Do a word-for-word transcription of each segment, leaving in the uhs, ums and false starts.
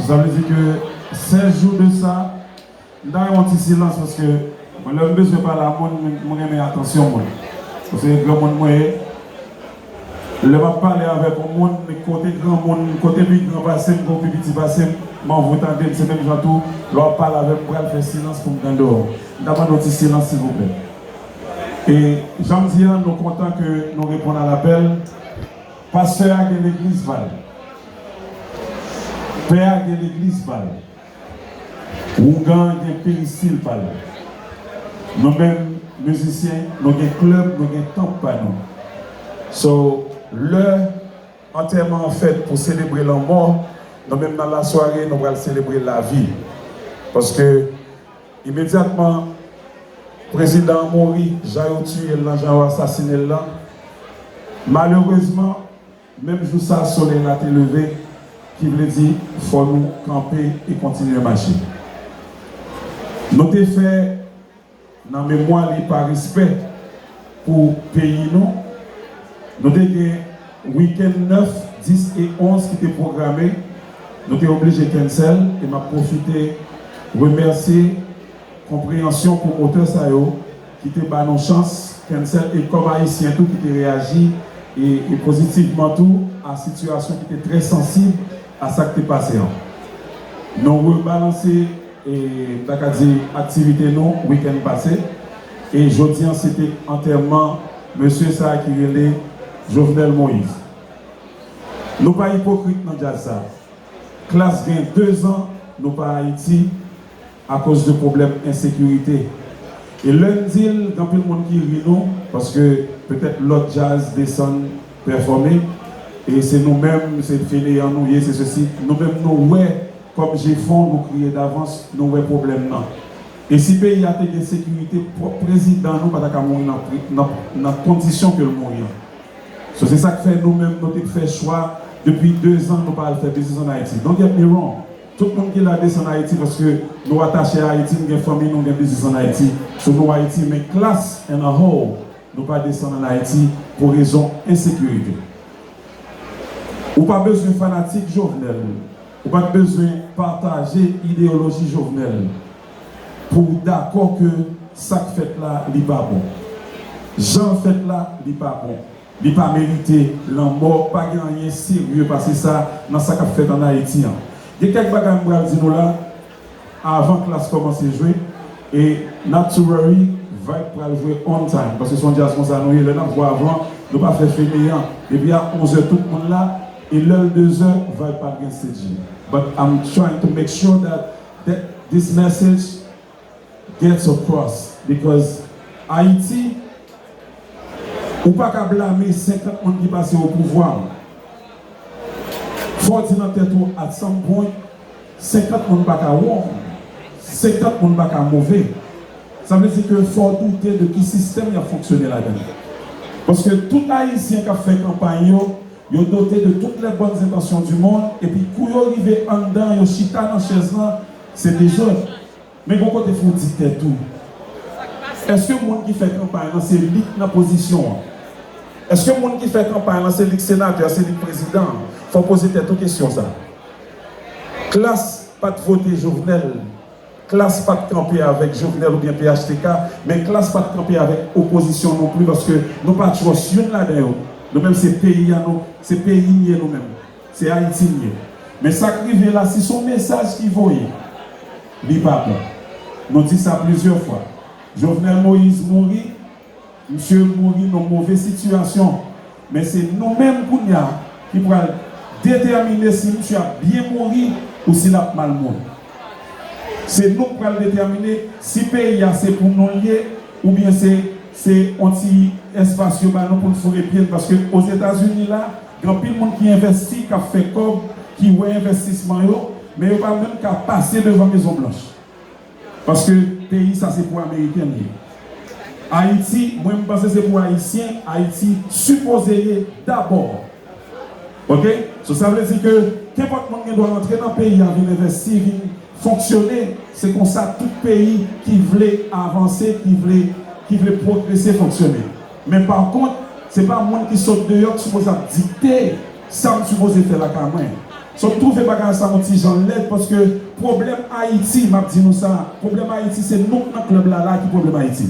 Sa vle di ke sèz jou de sa, m ta renmen yon ti silans paske mwen, lè m bezwen pale a moun, m renmen atansyon moun. Paske granmoun mwen ye, lè m ap pale avèk yon moun, kote granmoun, kote pi gran pase m, kote pi piti pase m, m anvi w tande m, se menm jan tou, lè w ap pale avè m, m pral fè silans pou m tande w. M ta mande yon ti silans, silvouplè. E jan m di a, nou kontan ke nou reponn a lapèl. Pastè a gen legliz pa l. Pè a gen legliz pa l. Ougan gen peristil pa l. Nou menm, mizisyen, nou gen klèb, nou gen tanp pa nou. So, lè antèman an fèt pou selebre lanmò, nou menm nan lasware, nou pral selebre lavi. Paske, imedyatman, prezidan an mouri, jan yo tiye l lan, jan yo asasinen l lan, malerezman, menm jou sa, solèy la te leve, ki vle di fò nou kanpe e kontinye mache. Nou te fè nan memwa li pa respè pou peyi nou, nou te gen wikenn nèf, dis e onz ki te pwograme, nou te oblije cancel, e m ap pwofite remèsye konpreyansyon pwomotè sa yo ki te ba nou chans cancel e kòm Ayisyen tou ki te reyaji e, e pozitivman tou a sitiyasyon ki te trè sansib a sa k te pase an. Nou rebalanse, e, m ta ka di, aktivite nou wikenn pase e jodi an se te antèman mesye sa a ki rele Jovenel Moïse. Nou pa ipokrit nan djaz sa. Klass gen dezan nou pa Ayiti akoz de pwoblèm ensekirite. E lè n di l, gen anpil moun ki ri nou, paske petèt lòt djaz desann pèfòme, e se nou menm, se feneyan nou ye, se sesi. Nou menm nou wè kòm je fon, nou kriye davans, nou wè pwoblèm nan. E si peyi a te gen sekirite, pwòp prezidan nou pa ta ka mouri nan pri-, nan, nan kondisyon ke l mouri an. So, se sa k fè nou menm, nou te fè chwa depi dezan nou pa al fè biznis ann Ayiti. Don't get me wrong. Tout moun ki la desann Ayiti paske nou atache a Ayiti, nou gen fanmi, nou gen biznis ann Ayiti. So, nou Ayiti, men Klass and a whole, nou pa desann ann Ayiti pou rezon ensekirite. Ou pa bezwen fanatik Jovenel. Ou pa t bezwen pataje ideyoloji Jovenel pou w dakò ke sa k fèt la, li pa bon. Jan l fèt la, li pa bon. Li pa merite lanmò, pa gen anyen serye pase sa nan sa k ap fèt ann Ayiti an. Gen kèk bagay m pral di nou la, avan Klass kòmanse jwe, e not to worry, Vibe pral jwe on time, paske se yon djaz konsa nou ye, lè n ap jwe avan, nou pa fè feneyan, depi a onz è tout moun la, e lè l de zè, Vibe pa t gen stage li. But I'm trying to make sure that, that this message gets across, because Ayiti, ou pa ka blame senkant moun ki pase o pouvwa. Fò w di nan tèt ou, at some point, senkant moun pa ka wrong, senkant moun pa ka move. Sa vle di ke fò w doute de ki sistèm y ap fonksyone ladan l. Paske tout Ayisyen k ap fè kanpay yo, yo dote de toutes les bonnes intentions du monde, epi kou yo rive anndan, yo chita nan chèz lan, se dezòd. Men gon kote fò w di tèt ou, èske moun ki fè kanpay lan se li k nan pozisyon an? Èske moun ki fè kanpay lan se li k senatè, se li k prezidan an? Fò w poze tèt ou kesyon sa. Klass pa t vote Jovenel. Klass pa t kanpe avèk Jovenel oubyen P H T K, men Klass pa t kanpe avèk opozisyon non pli, paske nou pa trust youn ladan yo. Nou menm se peyi a nou, se peyi n ye nou menm. Se Ayiti n ye. Men sa k rive la, si se yon mesaj ki voye, li pa bon. Nou di sa plizyè fwa. Jovenel Moïse mouri, misye mouri nan move sitiyasyon. Men se nou menm kounye a ki pral detèmine si misye ap byen mouri ou si l ap mal mouri. Se nou k pral detèmine si peyi a se pou nou l ye oubyen se, se yon ti espas yo ba nou pou n foure pye n. Paske Ozetazini la, gen anpil moun ki envesti, k ap fè kòb, ki wè envestisman yo, men yo pa menm ka pase devan Mezon Blanch. Paske peyi sa se pou Ameriken l ye. Ayiti, mwen m panse se pou Ayisyen, Ayiti sipoze ye dabò. Oke? So, sa vle di ke kenpòt moun gen dwa rantre nan peyi a, vin envesti, vin fonksyone. Se konsa tout peyi ki vle avanse, ki vle, ki vle pwogrese fonksyone. Men pa kont, se pa moun ki sot deyò ki sipoze ap dikte sa m sipoze fè lakay mwen. So, m twouve bagay sa yon ti jan lèd, paske pwoblèm Ayiti, m ap di nou sa, pwoblèm Ayiti, se nou k nan klèb la, la ki pwoblèm Ayiti.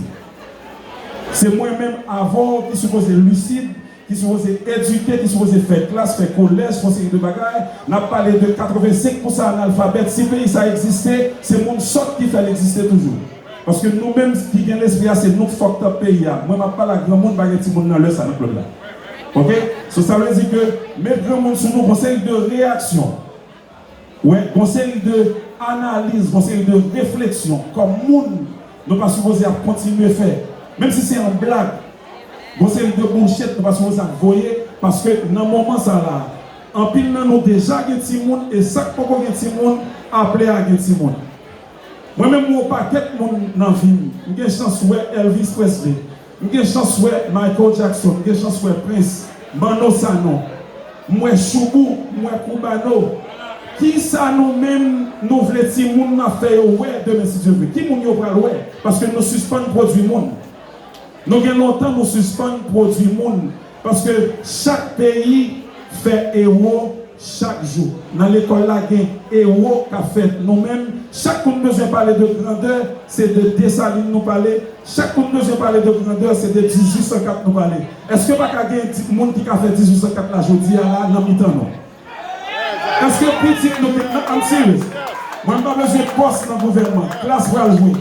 Se mwen menm avè w ki sipoze lisid, ki sipoze edike, ki sipoze fè klas, fè kolèj, fè yon seri de bagay. N ap pale de katrevensenk pousan analfabèt. Si peyi sa egziste, se moun sòt ki fè l egziste toujou. Paske nou menm ki gen lespri a, se nou k fucked up peyi a. Mwen, m ap pale ak granmoun, pa gen timoun nan lè sa nan klèb la. Oke? So, sa vle di ke met granmoun sou nou, gon seri de reyaksyon. Wè, gon seri de analiz, gon seri de refleksyon. Kòm moun, nou pa sipoze ap kontinye fè. Menm si se yon blag, gon seri de bullshit, nou pa sipoze ap voye, paske nan moman sa la, anpil nan nou deja gen timoun, e sa k poko gen timoun, ap lè a gen timoun. Mwen menm, m wè yon pakèt moun nan vi m. M gen chans wè Elvis Presley. M gen chans wè Michael Jackson. M gen chans wè Prince, Manno Sanon. M wè Shoubou, m wè Cubano. Kisa nou menm nou vle timoun n ap fè yo wè demen, si Dye vle? Ki moun yo pral wè? Paske nou sispann pwodui moun. Nou gen lontan nou sispann pwodui moun, paske chak peyi fè ewo chak jou. Nan lekòl la gen ewo k ap fèt. Nou menm, chak moun bezwen pale de grandè, se de Desalin nou pale. Chak moun bezwen pale de grandè, se de dizuit san kat nou pale. Èske pa ka gen di- moun ki ka fè dizuit san kat la jodi a la nan mitan nou? Èske pitit nou ki, non, I'm serious. Mwen, m pa bezwen pòs nan gouvènman. Klas pral jwe.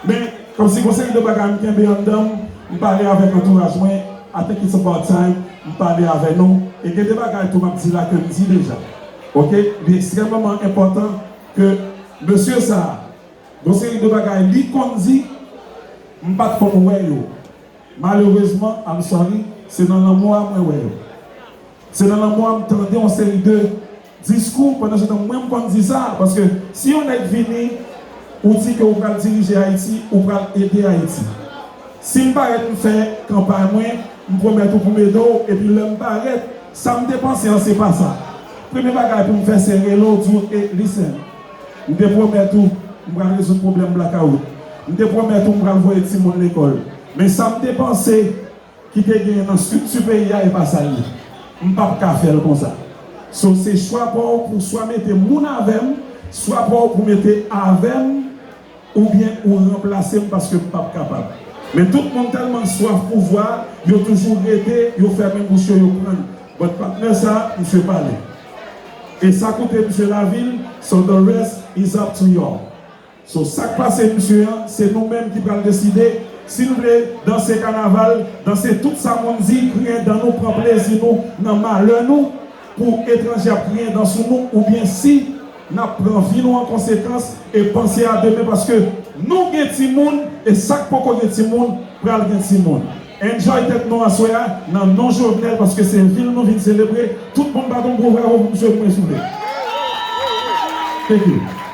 Men, kòmsi gon seri de bagay m kenbe anndan m, m pale avèk antouraj mwen, I think it's about time m pale avè nou. E gen de bagay tou m ap di la ke m di deja. Oke? Li ekstrèmeman enpòtan ke mesye sa a, gon seri de bagay li konn di, m pa t konn wè yo. Malerezman, I'm sorry, se nan lanmò a mwen wè yo. Se nan lanmò a m tande yon seri de diskou, pandan se tan mwen m konn di sa, paske si yon nèg vini, ou di ke ou pral dirije Ayiti, ou pral ede Ayiti. Si m parèt m fè kanpay mwen, m pwomèt ou pou m ede w, epi lè m parèt, sa m te panse an se pa sa. Premye bagay pou m fè se rele w, di w, e, listen, m te pwomèt ou m pral rezoud pwoblèm blakawout. M te pwomèt ou m pral voye timoun lekòl. Men sa m te panse ki te genyen nan estrikti peyi a, e pa sa l ye. M p ap ka fè l konsa. So, se chwa pa w pou swa mete moun avè m, swa pa w pou mete avè m, oubyen ou ranplase m paske m p ap kapab. Men tout moun tèlman swaf pouvwa, yo toujou rete, yo fèmen bouch yo, yo pran. But patnè sa, misye pale. E sa koute misye lavil, so the rest is up to y'all. So, sa k pase misye an, se nou menm ki pral deside si n vle danse kanaval, danse tout sa moun di, griyen dan nou, pran plezi nou nan malè nou, pou etranje ap griyen dan sou nou, oubyen si n ap pran vi nou an konsekans e panse a demen, paske nou gen timoun, e sa k poko gen timoun, pral gen timoun. Enjoy tèt nou aswè a, nan non Jovenel, paske se vil nou vin selebre. Tout moun bat yon gwo bravo pou misye pou mwen, souple. Thank you.